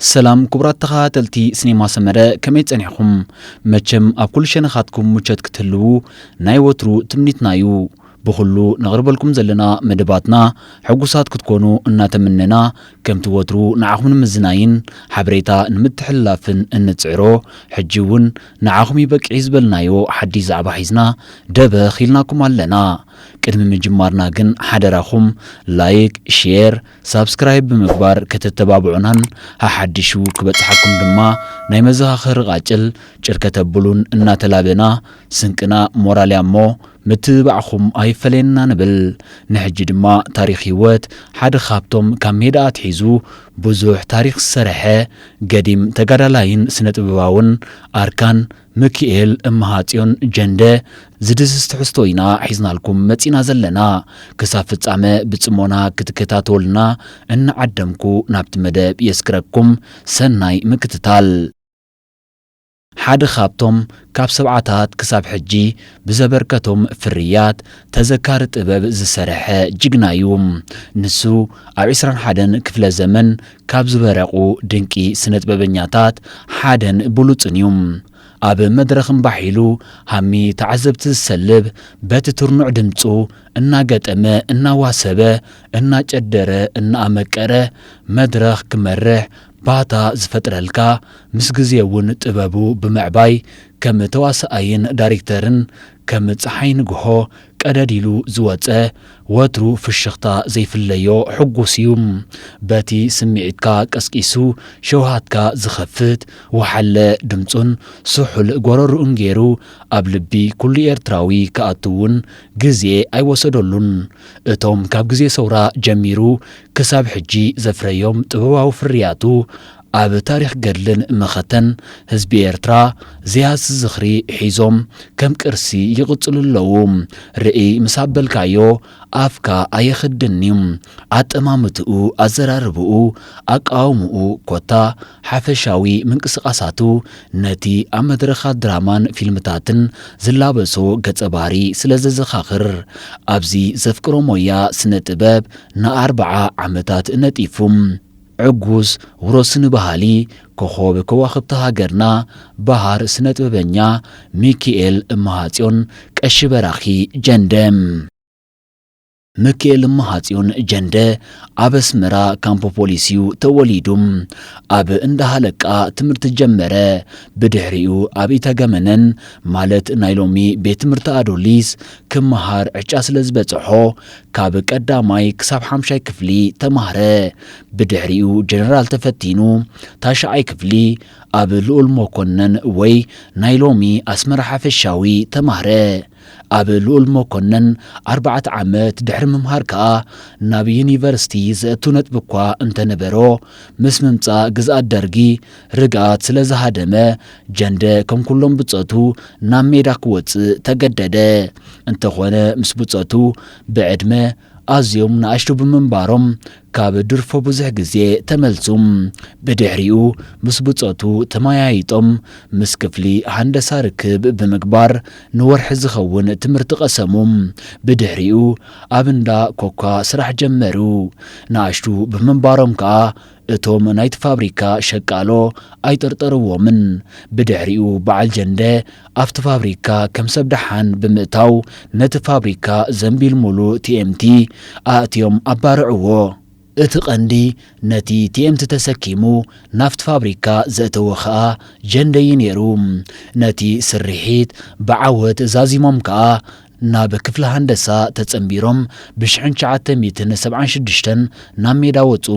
ሰላም ክቡራት ተኸታተልቲ ሲኔማ ሰመረ፣ ከመይ ጸኒሕኩም? መቸም ኣብ ኩሉ ሸነኻትኩም ምቾት ክትህልዉ ናይ ወትሩ ትምኒትና እዩ። ብኹሉ ነቕርበልኩም ዘለና መደባትና ሕጉሳት ክትኮኑ እናተመነና፣ ከምቲ ወትሩ ንዓኹም ንምዝናይን ሓበሬታ ንምትሕልላፍን እንጽዕሮ፣ ሕጂ እውን ንዓኹም ይበቅዒ ዝበልናዮ ሓድሽ ዛዕባ ሒዝና ደበኽ ኢልናኩም ኣለና። ቅድሚ ምጅማርና ግን ሓደራኹም ላይክ፣ ሼር፣ ሳብስክራይብ ብምግባር ከተተባብዑናን ሓሓዲሹ ክበጽሓኩም ድማ ናይ መዘኻኸሪ ቃጭል ጭር ከተብሉን እናተላበና፣ ስንቅና ሞራል እያ እሞ ምትብባዕኹም ኣይፈለየና ንብል። ንሕጂ ድማ ታሪኽ ህይወት ሓደ ካብቶም ካብ ሜዳ ኣትሒዙ ብዙሕ ታሪኽ ዝሰርሐ ገዲም ተጋዳላይን ስነ ጥበባውን ኣርካን ሚኪኤል እምሃጽዮን ጀንደ ዝድህስስ ትሕዝቶ ኢና ሒዝናልኩም መጺና ዘለና። ክሳብ ፍጻመ ብጽሞና ክትከታተሉና እናዓደምኩ ናብቲ መደብ የስግረኩም። ሰናይ ምክትታል። ሓደ ካብቶም ካብ ሰብዓታት ክሳብ ሕጂ ብዘበርከቶም ፍርያት ተዘካሪ ጥበብ ዝሰርሐ ጅግና እዩ። ንሱ ኣብ ዕስራን ሓደን ክፍለ ዘመን ካብ ዝበረቑ ድንቂ ስነ ጥበበኛታት ሓደን ብሉጽን እዩ። ኣብ መድረኽ እምባሕ ኢሉ ሃሚ ተዓዘብቲ ዝሰልብ፣ በቲ ትርኑዕ ድምጹ እናገጠመ፣ እናዋሰበ፣ እናጨደረ፣ እናኣመቀረ መድረኽ ክመርሕ ባታ ዝፈጥረልካ፣ ምስ ግዜ እውን ጥበቡ ብምዕባይ ከም ተዋሳኣይን ዳይሬክተርን ከም ጸሓይ ንግሆ ቀደድ ኢሉ ዝወጸ፣ ወትሩ ፍሽኽታ ዘይፍለዮ ሕጉስ እዩ። በቲ ስምዒትካ ቀስቂሱ ሸውሃትካ ዝኸፍት ወሓለ ድምጹን ስሑል ጎረርኡን ገይሩ ኣብ ልቢ ኩሉ ኤርትራዊ ክኣቱ እውን ግዜ ኣይወሰደሉን። እቶም ካብ ግዜ ሰውራ ጀሚሩ ክሳብ ሕጂ ዘፍረዮም ጥበባዊ ፍርያቱ ኣብ ታሪኽ ገድልን መኸተን ህዝቢ ኤርትራ ዘይሃሲ ዝኽሪ ሒዞም ከም ቅርሲ ይቕጽሉ ኣለዉ። ርእይ ምስ ኣበልካዮ ኣፍካ ኣየኽድን እዩ። ኣጠማምትኡ፣ ኣዘራርብኡ፣ ኣቃውምኡ ኮታ ሓፈሻዊ ምንቅስቓሳቱ ነቲ ኣብ መድረኻት ድራማን ፊልምታትን ዝላበሶ ገጸ ባህሪ ስለ ዘዘኻኽር፣ ኣብዚ ዘፍቅሮ ሞያ ስነ ጥበብ ንኣርብዓ ዓመታት ነጢፉ። ዕጉስ ውሮስኒ ባህሊ፣ ኮኾብ ከዋኽብቲ ሃገርና፣ በሃር ስነ ጥበበኛ ሚኪኤል እምሃጽዮን ቀሺ በራኺ ጀንደ። ሚኪኤል እምሃጽዮን ጀንደ ኣብ ኣስመራ ካምፖ ፖሊስ እዩ ተወሊዱ። ኣብ እንዳ ሃለቃ ትምህርቲ ጀመረ። ብድሕሪኡ ኣብ ኢተገመነን፣ ማለት ናይ ሎሚ ቤት ትምህርቲ ኣዶሊስ፣ ክመሃር ዕጫ ስለ ዝበጽሖ፣ ካብ ቀዳማይ ክሳብ ሓምሻይ ክፍሊ ተማህረ። ብድሕሪኡ ጀነራል ተፈቲኑ፣ ታሽዓይ ክፍሊ ኣብ ልኡል መኮነን ወይ ናይ ሎሚ ኣስመራ ሓፈሻዊ ተማህረ። ኣብ ልኡል መኮነን ኣርባዕተ ዓመት ድሕሪ ምምሃር ከኣ ናብ ዩኒቨርሲቲ ዘእቱ ነጥቢ እኳ እንተነበሮ፣ ምስ ምምጻእ ግዝኣት ደርጊ ርግኣት ስለ ዝሃደመ፣ ጀንደ ከም ኩሎም ብጾቱ ናብ ሜዳ ክወጽእ ተገደደ። እንተኾነ ምስ ብጾቱ ብዕድመ ኣዝዮም ንኣሽቱ ብምንባሮም ካብ ድርፎ ብዙሕ ግዜ ተመልሱ። ብድሕሪኡ ምስ ብጾቱ ተመያይጦም ምስ ክፍሊ ሃንደሳ ርክብ ብምግባር ንወርሒ ዝኸውን ትምህርቲ ቀሰሙ። ብድሕሪኡ ኣብ እንዳ ኮካ ስራሕ ጀመሩ። ንኣሽቱ ብምንባሮም ከኣ እቶም ናይቲ ፋብሪካ ሸቃሎ ኣይጠርጠርዎምን። ብድሕሪኡ በዓል ጀንደ ኣብቲ ፋብሪካ ከም ሰብ ደሓን ብምእታው ነቲ ፋብሪካ ዘንቢል ሙሉእ ቲ ኤም ቲ ኣእትዮም ኣባርዕዎ። እቲ ቀንዲ ነቲ ቲ ኤም ቲ ተሰኪሙ ናብቲ ፋብሪካ ዘእተወ ኸኣ ጀንደ እዩ ነይሩ። ነቲ ስርሒት ብዓወት ዛዚሞም ከኣ ናብ ክፍሊ ሃንደሳ ተጸንቢሮም ብሽሕን ትሽዓተ ሚእትን ሰብዓን ሽዱሽተን ናብ ሜዳ ወጹ።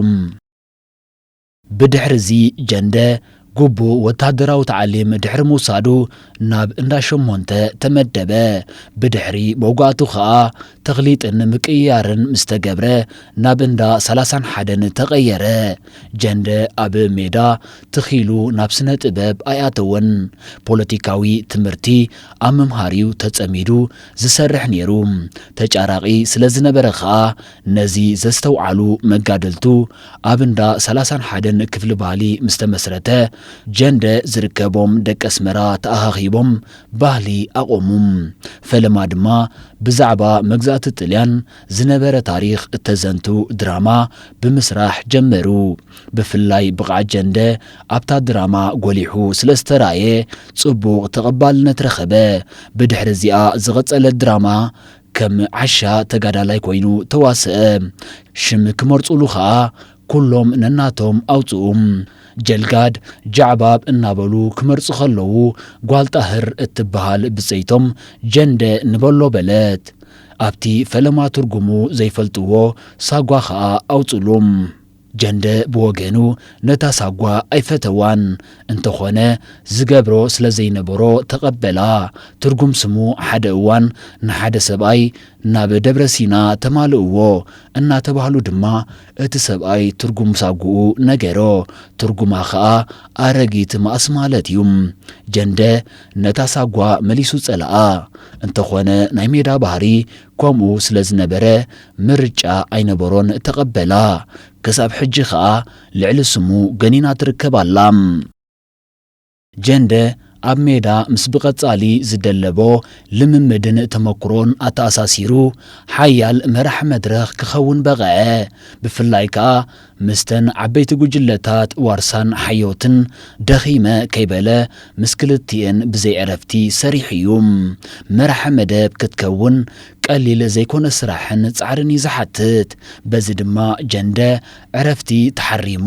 ብድሕርዚ ጀንደ ግቡእ ወተሃደራዊ ታዕሊም ድሕሪ ምውሳዱ ናብ እንዳ ሸሞንተ ተመደበ። ብድሕሪ መውጋእቱ ኸኣ ተኽሊጥን ምቅይያርን ምስ ተገብረ ናብ እንዳ ሰላሳን ሓደን ተቐየረ። ጀንደ ኣብ ሜዳ ትኺሉ ናብ ስነ ጥበብ ኣይኣተወን። ፖለቲካዊ ትምህርቲ ኣብ ምምሃር እዩ ተጸሚዱ ዝሰርሕ ነይሩ። ተጫራቒ ስለ ዝነበረ ኸኣ ነዚ ዘስተውዓሉ መጋድልቱ ኣብ እንዳ ሰላሳን ሓደን ክፍሊ ባህሊ ምስ ተመስረተ ጀንደ ዝርከቦም ደቂ ኣስመራ ተኣኻኺቦም ባህሊ ኣቖሙ። ፈለማ ድማ ብዛዕባ መግዛእቲ ጥልያን ዝነበረ ታሪኽ እተዘንቱ ድራማ ብምስራሕ ጀመሩ። ብፍላይ ብቕዓት ጀንደ ኣብታ ድራማ ጎሊሑ ስለ ዝተራእየ ጽቡቕ ተቐባልነት ረኸበ። ብድሕሪ እዚኣ ዝቐጸለት ድራማ ከም ዓሻ ተጋዳላይ ኮይኑ ተዋስአ። ሽም ክመርጹሉ ኸኣ ኩሎም ነናቶም ኣውጽኡ። ጀልጋድ ጃዕባብ እናበሉ ክመርጹ ከለዉ፣ ጓል ጣህር እትበሃል ብጸይቶም ጀንደ ንበሎ በለት። ኣብቲ ፈለማ ትርጉሙ ዘይፈልጥዎ ሳጓ ኸኣ ኣውጽሉ። ጀንደ ብወገኑ ነታ ሳጓ ኣይፈተዋን። እንተኾነ ዝገብሮ ስለ ዘይነበሮ ተቐበላ። ትርጉም ስሙ ሓደ እዋን ንሓደ ሰብኣይ ናብ ደብረ ሲና ተማልእዎ እናተባህሉ ድማ እቲ ሰብኣይ ትርጉም ሳጉኡ ነገሮ። ትርጉማ ኸኣ ኣረጊት ማእስ ማለት እዩ። ጀንደ ነታ ሳጓ መሊሱ ጸልኣ። እንተኾነ ናይ ሜዳ ባህሪ ከምኡ ስለ ዝነበረ ምርጫ ኣይነበሮን ተቐበላ። ክሳብ ሕጂ ኸኣ ልዕሊ ስሙ ገኒና ትርከብ ኣላ። ጀንደ ኣብ ሜዳ ምስ ብቐጻሊ ዝደለቦ ልምምድን ተመክሮን ኣተኣሳሲሩ ሓያል መራሕ መድረኽ ክኸውን በቕዐ። ብፍላይ ከኣ ምስተን ዓበይቲ ጉጅለታት ዋርሳን ሓዮትን ደኺመ ከይበለ ምስ ክልቲኤን ብዘይ ዕረፍቲ ሰሪሑ እዩ። መራሕ መደብ ክትከውን ቀሊል ዘይኮነ ስራሕን ጻዕርን እዩ ዝሓትት። በዚ ድማ ጀንደ ዕረፍቲ ተሓሪሙ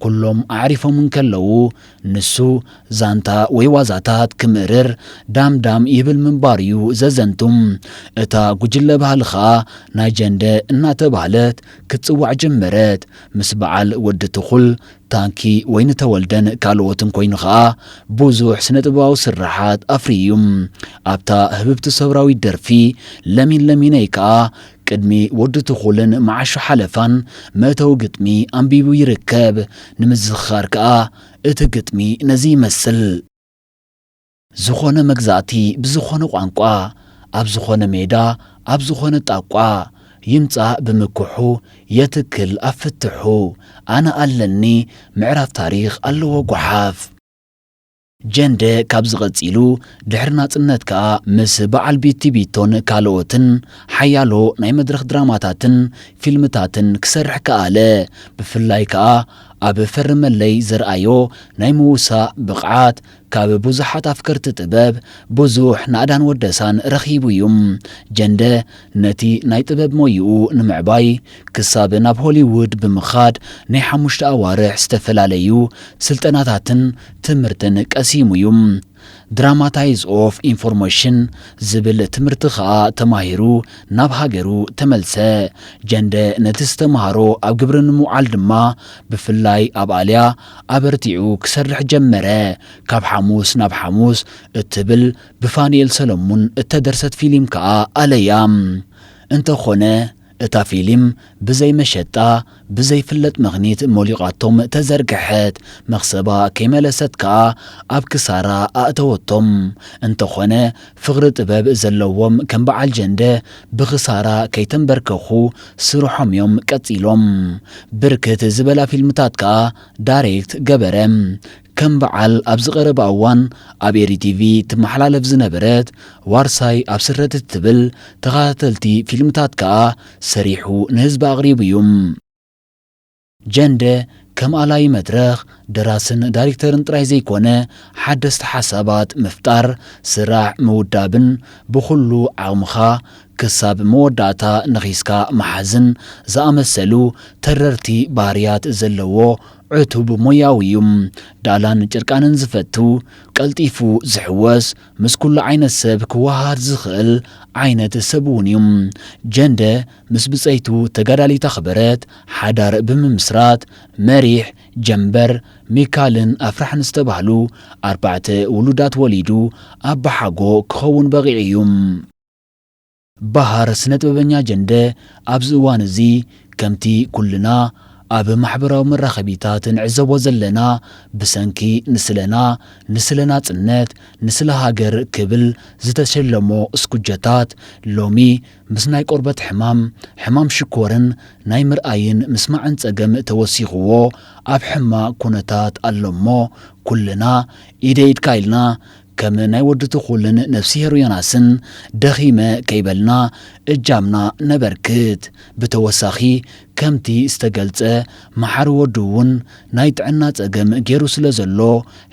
ኩሎም ኣዕሪፎም እንከለዉ ንሱ ዛንታ ወይ ዋዛታት ክምእርር ዳም ዳም ይብል ምንባሩ እዩ ዘዘንቱ። እታ ጉጅለ ባህሊ ኸኣ ናይ ጀንደ እናተባህለት ክትጽዋዕ ጀመረት። ምስ በዓል ወዲ ትኹል፣ ታንኪ፣ ወይኒ ተወልደን ካልኦትን ኮይኑ ኸኣ ብዙሕ ስነ-ጥበባዊ ስርሓት ኣፍርዩ እዩ። ኣብታ ህብብቲ ሰውራዊት ደርፊ ለሚን ለሚነይ ከኣ ቅድሚ ወዲ ትኹልን መዓሾ ሓለፋን መእተዊ ግጥሚ ኣንቢቡ ይርከብ። ንምዝኽኻር ከኣ እቲ ግጥሚ ነዚ ይመስል። ዝኾነ መግዛእቲ ብዝኾነ ቋንቋ፣ ኣብ ዝኾነ ሜዳ፣ ኣብ ዝኾነ ጣቋ፣ ይምጻእ ብምክሑ፣ የትክል ኣብ ፍትሑ፣ ኣነ ኣለኒ ምዕራፍ ታሪኽ ኣለዎ ጓሓፍ። ጀንደ ካብዚ ቀጺሉ ድሕሪ ናጽነት ከኣ ምስ በዓል ቢቲ ቢቶን ካልኦትን ሓያሎ ናይ መድረኽ ድራማታትን ፊልምታትን ክሰርሕ ከኣለ። ብፍላይ ከኣ ኣብ ፈርመለይ ዘርኣዮ ናይ ምውሳእ ብቕዓት ካብ ብዙሓት ኣፍቀርቲ ጥበብ ብዙሕ ናእዳን ወደሳን ረኺቡ እዩ። ጀንደ ነቲ ናይ ጥበብ ሞይኡ ንምዕባይ ክሳብ ናብ ሆሊውድ ብምኻድ ናይ ሓሙሽተ ኣዋርሕ ዝተፈላለዩ ስልጠናታትን ትምህርትን ቀሲሙ እዩ። ድራማታይዝ ኦፍ ኢንፎርሜሽን ዝብል ትምህርቲ ኸኣ ተማሂሩ ናብ ሃገሩ ተመልሰ። ጀንደ ነቲ ዝተምሃሮ ኣብ ግብሪ ንምውዓል ድማ ብፍላይ ኣብ ኣልያ ኣበርቲዑ ክሰርሕ ጀመረ። ካብ ሓሙስ ናብ ሓሙስ እትብል ብፋኑኤል ሰለሙን እተደርሰት ፊልም ከኣ ኣለያ። እንተኾነ እታ ፊልም ብዘይ መሸጣ ብዘይፍለጥ ምኽኒት ሞሊቓቶም ተዘርግሐት። መኽሰባ ከይመለሰት ከኣ ኣብ ክሳራ ኣእተወቶም። እንተኾነ ፍቕሪ ጥበብ ዘለዎም ከም በዓል ጀንደ ብኽሳራ ከይተንበርከኹ ስርሖም እዮም ቀጺሎም። ብርክት ዝበላ ፊልምታት ከኣ ዳይሬክት ገበረ። ከም በዓል ኣብዚ ቀረባ እዋን ኣብ ኤሪ ቲቪ ትመሓላለፍ ዝነበረት ዋርሳይ ኣብ ስረት እትብል ተኸታተልቲ ፊልምታት ከኣ ሰሪሑ ንህዝቢ ኣቕሪቡ እዩ። ጀንደ ከም ኣላይ መድረኽ፣ ደራስን ዳይሬክተርን ጥራይ ዘይኮነ፣ ሓደስቲ ሓሳባት ምፍጣር፣ ስራሕ ምውዳብን ብኹሉ ዓቕምኻ ክሳብ መወዳእታ ነኺስካ ምሓዝን ዝኣመሰሉ ተረርቲ ባህርያት ዘለዎ ዕቱብ ሞያዊ እዩ። ዳላን ጭርቃንን ዝፈቱ፣ ቀልጢፉ ዝሕወስ፣ ምስ ኩሉ ዓይነት ሰብ ክወሃሃድ ዝኽእል ዓይነት ሰብ እውን እዩ። ጀንደ ምስ ብጸይቱ ተጋዳሊት ኣኽበረት ሓዳር ብምምስራት፣ መሪሕ፣ ጀንበር፣ ሚካልን ኣፍራሕን ዝተባህሉ ኣርባዕተ ውሉዳት ወሊዱ ኣባሓጎ ክኸውን በቒዑ እዩ። በሃር ስነ-ጥበበኛ ጀንደ ኣብዚ እዋን እዚ ከምቲ ኩልና ኣብ ማሕበራዊ መራኸቢታት ንዕዘቦ ዘለና፣ ብሰንኪ ንስለና፣ ንስለ ናጽነት፣ ንስለ ሃገር ክብል ዝተሸለሞ እስኩጀታት፣ ሎሚ ምስ ናይ ቆርበት ሕማም፣ ሕማም ሽኮርን ናይ ምርኣይን ምስማዕን ጸገም ተወሲኽዎ ኣብ ሕማቕ ኩነታት ኣሎ እሞ፣ ኩልና ኢደ ኢድካ ኢልና ከም ናይ ወዲ ትኹልን ነፍስሄር ዮናስን ደኺመ ከይበልና እጃምና ነበርክት። ብተወሳኺ ከምቲ ዝተገልጸ፣ መሓሪ ወዱ እውን ናይ ጥዕና ጸገም ገይሩ ስለ ዘሎ፣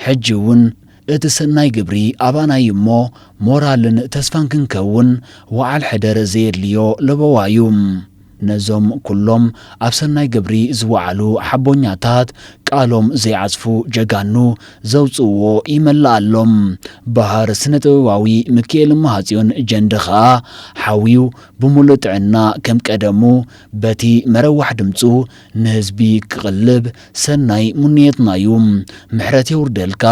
ሕጂ እውን እቲ ሰናይ ግብሪ ኣባና እዩ እሞ፣ ሞራልን ተስፋን ክንከውን ወዓል ሕደር ዘየድልዮ ለበዋ እዩ። ነዞም ኩሎም ኣብ ሰናይ ግብሪ ዝወዓሉ ሓቦኛታት ቃሎም ዘይዓጽፉ ጀጋኑ ዘውጽእዎ ይመልኣሎም። በሃር ስነ ጥበባዊ ሚኪኤል እመሃጽዮን ጀንደ ኸኣ ሓውዩ ብምሉእ ጥዕና ከም ቀደሙ በቲ መረዋሕ ድምጹ ንህዝቢ ክቕልብ ሰናይ ሙንየትና እዩ። ምሕረት የውርደልካ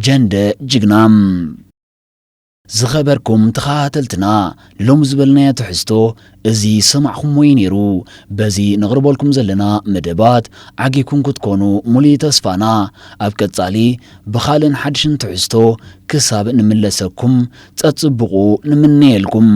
ጀንደ ጅግና። ዝኸበርኩም ተኸታተልትና፣ ሎም ዝበልናዮ ትሕዝቶ እዚ ሰማዕኹምዎ እዩ ነይሩ። በዚ ነቕርበልኩም ዘለና መደባት ዓጊብኩም ክትኮኑ ሙሉእ ተስፋና። ኣብ ቀጻሊ ብኻልእን ሓድሽን ትሕዝቶ ክሳብ ንምለሰኩም ጸጽብቑ ንምነየልኩም።